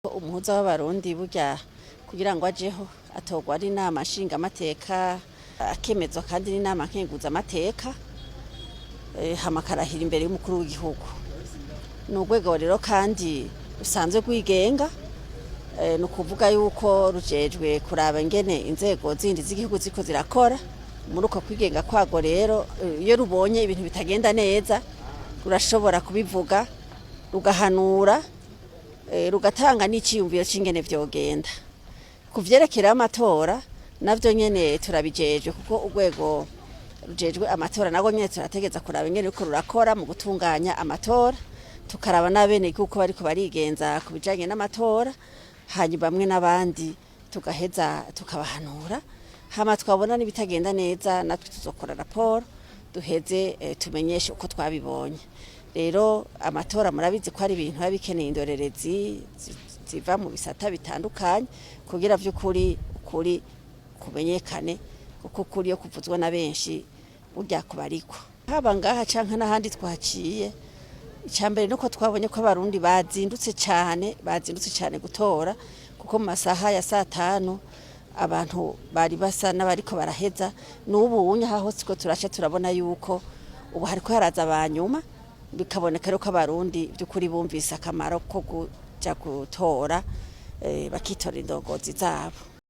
Umuhuza w'Abarundi burya kugira ngo ajeho atorwa ari inama nshingamateka, akemezwa kandi n'inama nkenguzamateka, hama akarahira imbere y'umukuru w'igihugu. Ni urwego rero kandi rusanzwe rwigenga, ni ukuvuga yuko rujejwe kuraba ingene inzego zindi z'igihugu ziriko zirakora. Muri uko kwigenga kwago rero, iyo rubonye ibintu bitagenda neza rurashobora kubivuga, rugahanura, rugatanga n'iciyumviro c'ingene vyogenda. Ku vyerekeye amatora navyo nyene turabijejwe, kuko urwego rujejwe amatora nagwo nyene turategeza kuraba ingene ruriko rurakora mu gutunganya amatora, tukaraba n'abenegihugu uko bariko barigenza ku bijanye n'amatora, hanyuma bamwe n'abandi tugaheza tukabahanura. Hama twabona n'ibitagenda neza natwe tuzokora raporo, duheze tumenyeshe uko twabibonye. Rero amatora murabizi ko ari ibintu biba bikeneye indorerezi ziva mu bisata bitandukanye kugira vy'ukuri ukuri kumenyekane, kuko ukuri iyo kuvuzwa na benshi burya kubarikwa. Haba ngaha canke n'ahandi twaciye, icambere nuko twabonye ko Abarundi bazindutse cane, bazindutse cane gutora, kuko mu masaha ya satanu abantu bari basa n'abariko baraheza. N'ubu unye aho siko turaca turabona yuko ubu hariko haraza abanyuma, bikaboneka rero ko Abarundi by'ukuri bumvise akamaro ko kuja gutora, bakitora indongozi zabo.